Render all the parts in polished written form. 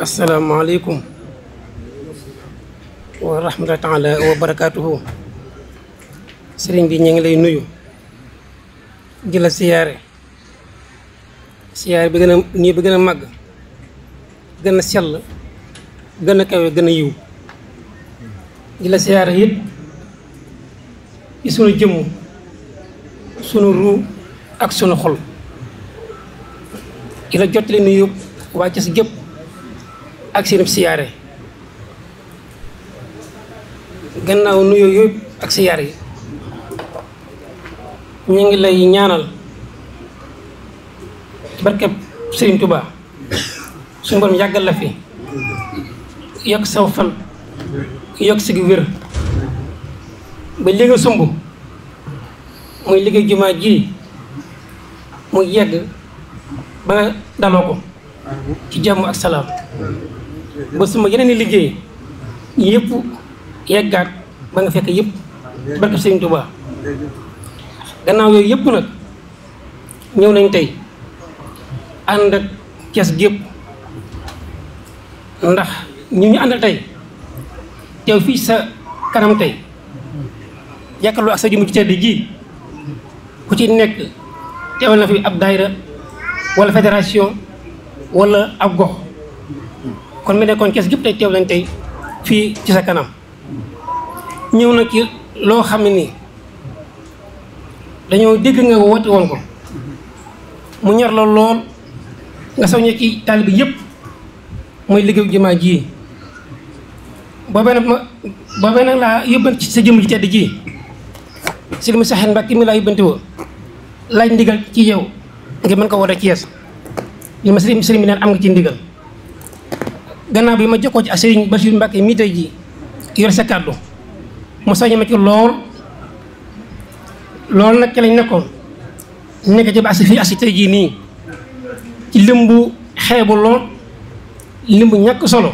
asalaamaaleykum wa rahmatullahi taala wa barakaatuhu. sëriñ bi ñu ngi lay nuyu di la siyaare bi gën a nii bi gën a màgg gën a sell gën a kawe gën a yiw di la siyaare it ci sunu jëmm sunu ruu ak sunu xol di la jottali nuyu waa Thiès gépp ak seen siyaare gannaaw nuyoo yooyu ak siyaare yi ñu ngi lay ñaanal barkeb Sëriñ Tuubaa suñu borom yàggal la fi yokk saw fan yokk si gi wér ba li nga sumb muy liggéey jumaa ji muy yegg ba nga daloo ko ci jàmm ak salaam ba suma yeneen i liggéey yëpp yeggaat ba nga fekk yëpp barkeb Sëriñ Tuubaa gannaaw yooyu yëpp nag ñëw nañ tey ànd ak Thiès gépp ndax ñu àndal tey teew fii sa kanam tey jàkkaarloo ak sa jëmm ci tedd ji ku ci nekk teewal na fi ab daayira wala fédération wala ab gox kon mu nekkoon Thiès gépp tey teew nañ tey fii ci sa kanam ñëw na ci loo xam ne nii dañoo dégg nga woote woon ko mu ñor la lool nga soññee ci taalibe bi yëpp mooy liggéeyu jumaa ji boobee nag laa yóbbante ci sa jëmm ji tedd ji Sëriñ Moussa Mbacke mi laa yóbbante woo laaj ndigal ci yow ngir mën ko woote Thiès li ma sëriñ bi neen am nga ci ndigal gannaaw bi ma jokkoo ci ak Sëriñ Bassirou Mbacke mi tey ji yor sa kàddu mu soññee ma ci loolu nag ci lañ nekkoon nekk ci ba asi fii asi tey jii nii ci limbu xeebu lool limbu ñàkk solo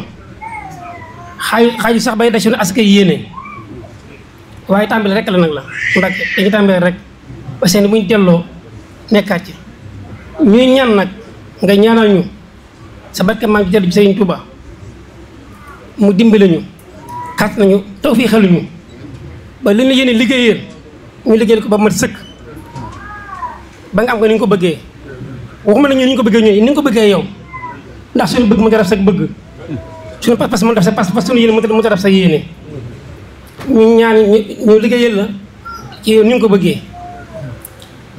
xaaju sax bay da suñu askay yéene waaye tàmbali rek la nag la Mbàkke dañu tàmbali rek parce que buñ delloo nekkaat ci ñuy ñaan nag nga ñaanal ñu sa barke maam ci tedd bi Sëriñ Tuuba mu dimbale ñu kat nañu taw fii xeluñu ba li ñu yéene liggéeyeen ñu liggéeyal ko ba mat sëkk ba nga am ko ni nga ko bëggee waxuma la ñu ni ñu ko bëggee ñooy ni nga ko bëggee yow ndax suñu bëgg mu def sa bëgg suñu pas-pas mu def sa pas-pas suñu yéene mu def sa yéene ñu ñaan ñu liggéeyal la ci yow ni nga ko bëggee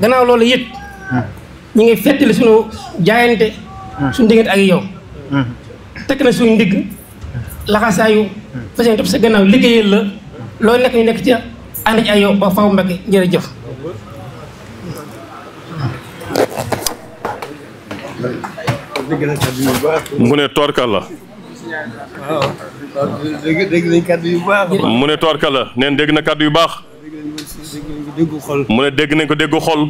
gannaaw loolu it ñu ngi fettali suñu jaayante suñu diggante ak yow tekk na suñu ndigg laxasaayu fas yéene topp sa gannaaw liggéeyal la loolu nekk ñu nekk ci ànd ci ay yow ba faw Mbacke jërëjëf. mu ne toorkal la. dégg nañ kàddu yu baax. mu ne toorkal la neen dégg na kàddu yu baax. déggu xol. mu ne dégg nañ ko déggu xol.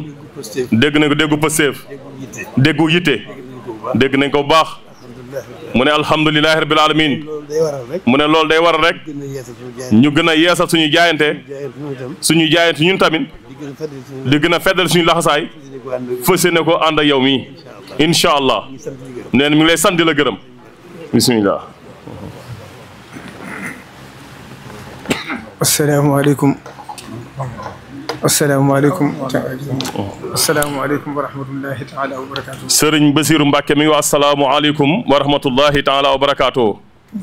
dégg nañ ko déggu pësteef. déggu yitte. dégg nañ ko bu baax. mu ne alhamdulilahi rabbil alamin mu ne loolu day waral rek ñu gën a yeesal suñu jaayante ñun tamit di gën a feddal suñu laxasaay fas yéene ko ànd ak yow mii incha allah nee na mi ngi lay sant di la gërëm bismillah. asalaamaaleykum asalaamaaleykum wa rahmatullahi taala wa barakaatu. Sëriñ Bassirou Mbacke mi ngi wax asalaamualeykum wa rahmatullahi taala wa barakaatu.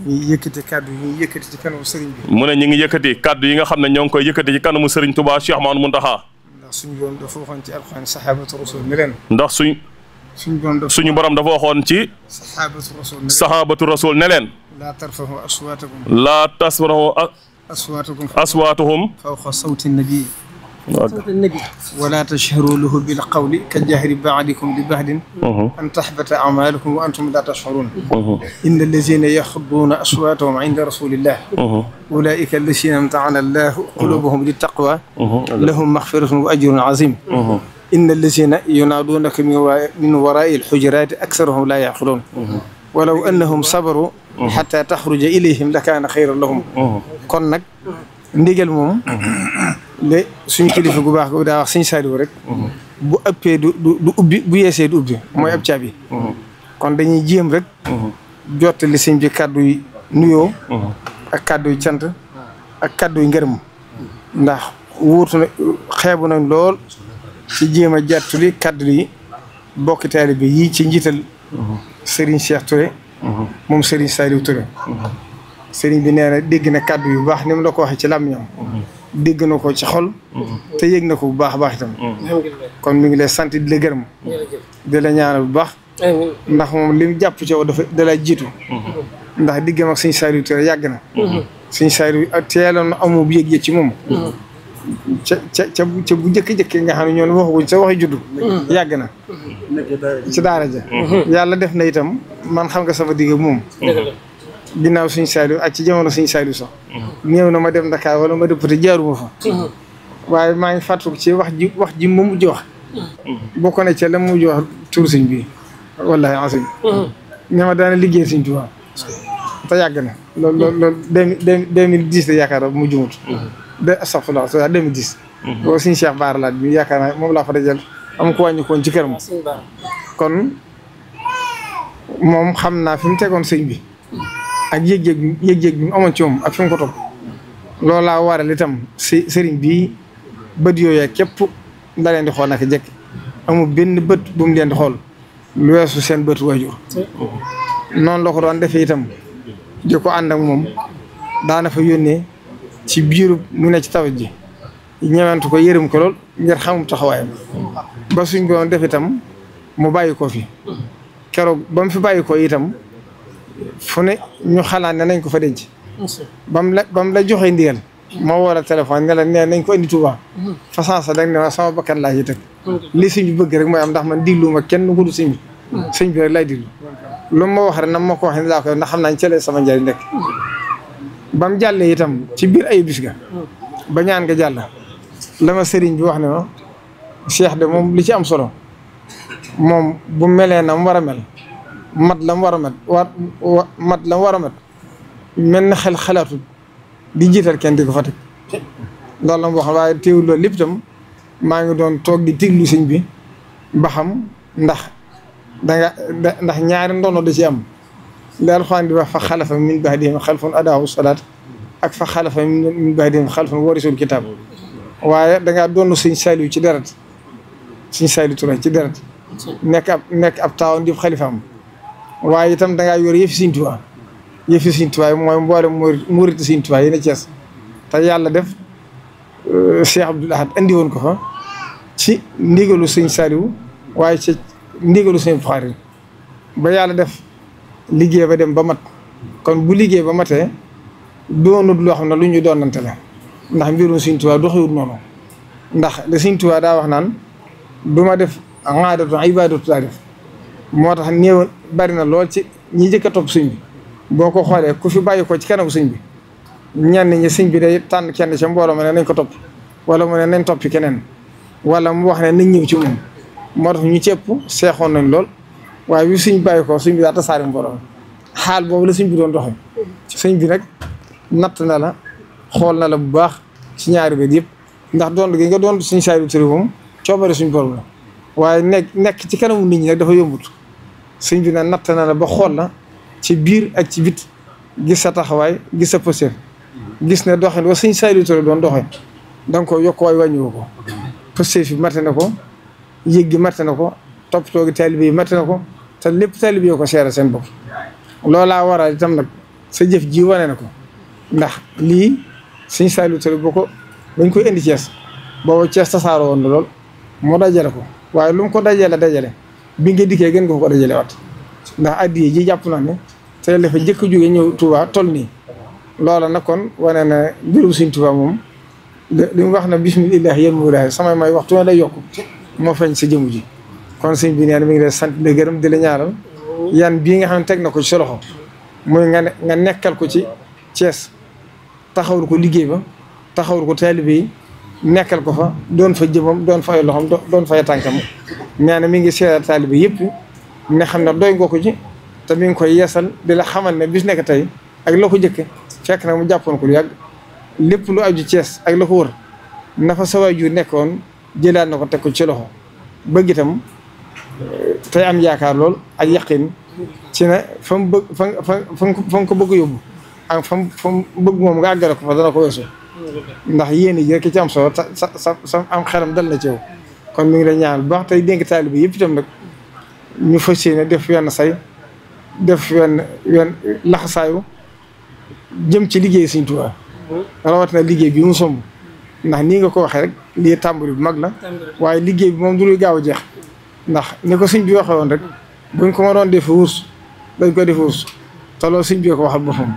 ñu yëkkati kàddu yi ñu yëkkati ci kanamu sëriñ bi. mu ne ñu ngi yëkkati kàddu yi nga xam ne ñoo ngi koy yëkkati ci kanamu sëriñ Touba Cheikh Mahamadou Mountakha. ndax suñu borom dafa waxoon ci alxuraan saxaabatu rasul ne leen. ndax suñu borom dafa waxoon ci. saxaabatu rasul ne leen. laa tarfahu aswaatakum. laa tasrahu aswaatuhum fawqa sawti nabi ولا تشهروا له بالقول كجهر بعضكم ببعض أن تحبط أعمالكم وأنتم لا تشعرون إن الذين يخضون أصواتهم عند رسول الله أولئك الذين امتحن الله قلوبهم للتقوى لهم مغفرة وأجر عظيم إن الذين ينادونك من وراء الحجرات أكثرهم لا يعقلون ولو أنهم صبروا حتى تخرج إليهم لكان خيرا لهم kon nag ndigal moom le suñu kilifa gu baax gu daa wax Sëñ Saaliw rek bu ëppee du ubbi bu yeesee du ubbi mooy ab caabi kon dañuy jéem rek jottali sëñ bi kàddu yi nuyoo ak kàddu yi cant ak kàddu yi ngërëm ndax wuutu na xeebu nañ lool ci jéem a jottali kàddu yi bokki taalibe bi yii ci njiital Serigne Cheikh Touré moom Serigne Saliou Touré Serigne bi nee na dégg na kàddu yu baax ni mu la ko waxee ci làmmiñam dégg na ko ci xol te yëg na ko bu baax a baax itam kon mi ngi lay sant di la gërëm di la ñaanal bu baax ndax moom li mu jàpp ci yow dafa da la jiitu ndax diggam ak Serigne Saliou Touré yàgg na Serigne Saliou ak teeloon na amoo bu yëg-yëg ci moom ca bu njëkk-njëkk nga xam ne ñoom waxaguñ sa waxi juddu yàgg na ci daara ja yàlla def na itam man xam nga sama digg moom ginnaaw Serigne Saliou ak ci jamono Serigne Saliou sax néew na ma dem Dakar wala ma dëppate jaaruma fa waaye maa ngi fàttaliku ci wax ji mu mujj wax bokk na ca la mu mujj wax tur Serigne bi wallahi asim ne ma daana liggéey Serigne Touba te yàgg na loolu 2010 la yaakaar naa mu jumut astafurlah 2010 boo Serigne Cheikh Bara Laat bi yaakaar naa moom laa fa dajal am ko wàññi koon ci këram kon moom xam naa fi mu tegoon sëñ bi ak yëg-yëg bi mu amoon ci moom ak fi mu ko topp loolaa waral itam sëriñ bi bët yooyu képp da leen di xool naka jekk amul benn bët bu mu leen di xool lu weesu seen bët waajur noonu la ko doon defee itam di ko ànd ak moom daana fa yónnee ci biiru mu ne ci tawat ji ñewantu ko yërëm ko lool ngir xamum taxawaayam ba suñ ko doon def itam mu bàyyi ko fi keroog ba mu fi bàyyi ko itam fu ne ñu xalaat ne nañ ko fa denc ba mu la joxee ndigal ma woo la téléphone ne la nee nañ ko indi Touba façansa dag ne ma sama bakkan laa ci teg li sëñ bi bëgg rek mooy am ndax man diglu ma kenn ku dul sëñ bi rek lay diglu lu ma wax rek nam ma ko waxee laa koy ndax xam naa cëlee sama njëriñ nekk ba mu jàllee itam ci biir ay bis ga ba ñaan nga jàll la ma sëriñ bi wax ne ma Cheikh de moom li ci am solo moom bu melee na mu war a mel mat la mu war a mat mat la mu war a mat mel na xalaatul di jiital kenn di ko fa teg loolu la mu wax waaye teewul loolu lépp itam maa ngi doon toog di tiglu sëñ bi ba xam ndax ndax ñaari ndono da ci am li Alxuraan di wax fa xalafa min ba'dihim xalfun adaa'u salaat ak fa xalafa min ba'dihim xalfun warisul kitaab waaye dangaa doon Sëñ Saliou ci deret Sëñ Saliou Touré ci deret nekk ab taawam di xalifaam waaye itam dangaa yor yëfi Sëñ Tuubaa mooy mboolem murit Sëñ Tuubaa yi ne Cees te yàlla def Cheikh Abdoul Ahad andi woon ko fa ci ndigalu Sëñ Saliou waaye ci ndigalu Sëñ Buxaari ba yàlla def liggéey ba dem ba mat kon bu liggéey ba matee doonut loo xam ne lu ñu doonante la ndax mbirum Sëñ Tuubaa doxiwut noonu ndax le Sëñ Tuubaa daa wax naan du ma def aadatu ibaadatu laa def moo tax néew bari na lool ci ñi jëkk a topp sëñ bi boo ko xoolee ku fi bàyyi ko ci kanamu sëñ bi ñenn ñi sëñ bi day tànn kenn ca mbooloo ma ne nañ ko topp wala mu ne nañ toppi keneen wala mu wax ne nañ ñëw ci moom moo tax ñu cëpp seexoon nañ lool waaye bi sëñ bàyyi ko sëñ bi daa tasaare mbooloo xaal boobu la sëñ bi doon doxee sëñ bi nag natt na la xool na la bu baax ci ñaari bët yëpp ndax doon gi nga doon Sëñ Saliou Touré moom coobare suñ borom la waaye nekk ci kanamu nit ñi nag dafa yombut sëñ bi nag natt na la ba xool la ci biir ak ci bit gis sa taxawaay gis sa posture gis ne doxin wa Sëñ Saliou Touré doon doxee da nga ko yokk waay wàññiwoo ko posture fi mate na ko yëg gi mate na ko toppatoo gi taalibe yi mate na ko te lépp taalibe yoo ko seere seen bopp loolaa waral itam nag sa jëf ji wane na ko ndax lii Sëñ Saliou Touré bañ koy indi Thiès boobu Thiès tasaaroo woon na lool moo dajale ko waaye lu mu ko dajale bi nga dikkee gën nga ko dajale waat ndax addiye ji jàpp naa ne te dafa jëkk jóge ñëw Touba toll nii loola nag kon wane na mbirum Sëñ Touba moom li mu wax na bismillah yéen mu daay samay may waxtu ne day yokk moo feeñ sa jëmu ji kon sëñ bi nee na mi ngi lay sant di gërëm di la ñaaral yan bii nga xam ne teg na ko ci sa loxo muy nga nekkal ko ci Thiès taxawul ko liggéey ba taxawul ko taalibe yi nekkal ko fa doon fa jëmam doon fa ay loxam doon fa ay tànkam nee na mi ngi seeral taalibe yëpp ne xam ne doy nga ko ci te mi ngi koy yeesal di la xamal ne bis nekk tey ak la ko jëkke fekk na mu jàppoon ko lu yàgg lépp lu aju Thiès ak la ko wër na fa sa waajur nekkoon jëlaat na ko teg ko ci loxo bëgg itam tey am yaakaar lool ak yaqin ci ne fa mu bëgg fa nga ko bëgg yóbbu ak fa mu bëgg moom nga àggale ko fa dana ko weesu ndax yéen ji rek ci am solo sa am xelam dal na ci yow kon mi ngi lay ñaan bu baax tey dénk taalibe yëpp itam nag ñu fas yéene def wenn say def wenn laxasaayu jëm ci liggéey Sëriñ Tuubaa rawatina liggéey bi mu somb ndax nii nga ko waxee rek lii tàmbali bu mag la waaye liggéey bi moom du luy gaaw a jeex ndax ni ko sëñ bi waxee woon rek buñ ko ma doon def wurs dañ ko def wurs te loolu sëñ bi ko waxal boppam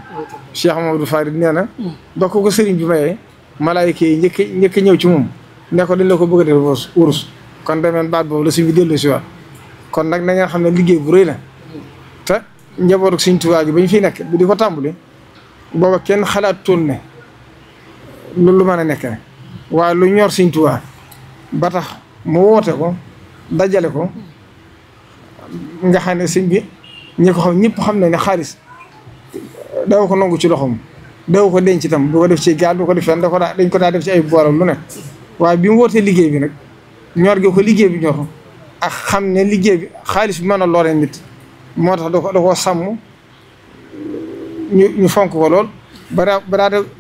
Cheikh Mamadou Farid nee na ba ko sëriñ bi mayee malaayika yi njëkk ñëw ci moom ne ko dañ la ko bëgg a def wurs kon demeen baat boobu la sëñ bi dellu si waat kon nag na ngeen xam ne liggéey bu rëy la te njabootu Sëriñ Tuubaa gi ba ñu fiy nekk bi di ko tàmbali booba kenn xalaat toon ne lu mën a nekk ne waaye lu ñor Sëriñ Tuubaa ba tax mu woote ko dajale ko nga xam ne sëñ bi ñi ko xam ñëpp xam ne ne xaalis daw ko nangu ci loxoom daw ko denc itam du ko def ci gaal du ko def fenn dañ ko daa def ci ay booram lu ne waaye bi mu wootee liggéey bi nag ñor gi ko liggéey bi ñor ak xam ne liggéey bi xaalis bi mën a loree nit moo tax da koo sàmm ñu fonk ko lool ba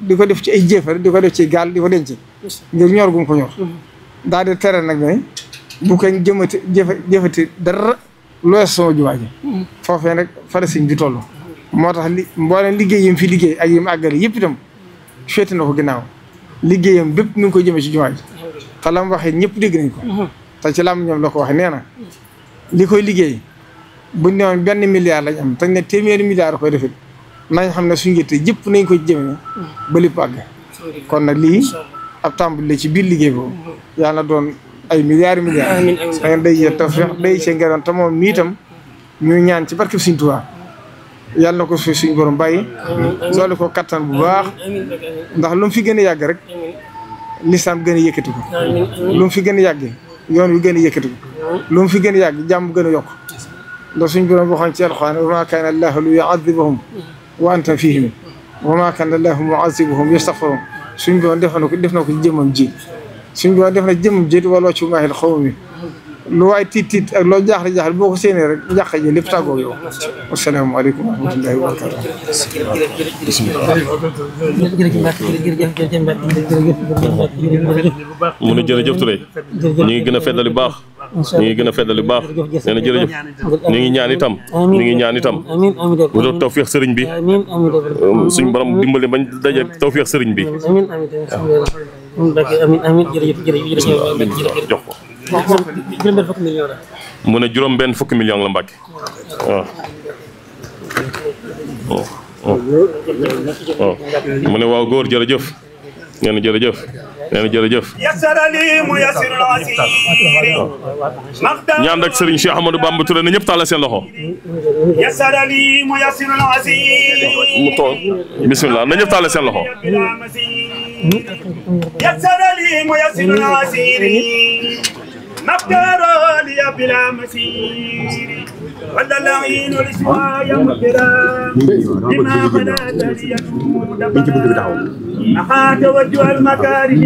di ko def ci ay jéefar di ko def ci gaal di ko denc ngir ñor gum ko ñor daal di tere nag ne bu ko jëfati dara looy sama jumaa ji foofee nag fara sëñ bi toll moo tax mbooleem liggéey yim fi liggéey ak yim àggale yëpp itam féete na ko ginnaaw liggéeyam bépp mi ngi koy jëmee ci jumaa ji te la mu waxee ñëpp dégg nañ ko te ci lam ñoom la ko waxee nee na li koy liggéey buñ ne woon benn milliard lañ am te ne téeméeri milliard koy defit nañ xam ne suñu yitte jëpp nañ ko jëmee ba lépp àgg kon nag lii ab tàmbali la ci biir liggéey boobu yàlla na doon ay milliards da day yee tawfeex day cee ngeroon te moom mii itam ñu ñaan ci barke Sëriñ Tuubaa yàlla na ko fi suñu borom bàyyi doole ko kattan bu baax ndax lu mu fi gën a yàgg rek lislaam gën a yëkkati ko lu mu fi gën a yàgg yoon wi gën a yëkkati ko lu mu fi gën a yàgg jàmm gën a yokk ndax suñu borom waxoon ci alxuraan wa maa kaana allaahu liyu'adhibahum wa anta fihim wa maa kaana allaahu mu'adhibuhum yastaghfiruun suñu borom def na ko ci jëmmam ji suñu borom def na jëmmam ji wala ci maahil xaw mi lu waay tiit ak loo jaaxle boo ko séenee rek njàq ji lépp tàggoo yow asalaamaaleykum wa rahmatullahi wa barakatuh mu ne jërëjëf Touré ñu ngi gën a feddali baax ñu ngi gën a feddali baax nee na jërëjëf ñu ngi ñaan itam bu doon tawfeex sëriñ bi suñ borom dimbali bañ daje tawfeex sëriñ bi jox ko mu ne juróom-benn fukki million la Mbàkke waaw mu ne waaw góor jërëjëf nee na jërëjëf ñaan rek Serigne Cheikh Ahmadou Bamba Touré na ñëpp tàllal seen loxo mu toog bismillah na ñëpp tàllal seen loxo مقدار لي بلا مسير ولا العين والسوى يوم الكرام بما بدا لي يكون دبرا أخاك وجه المكارم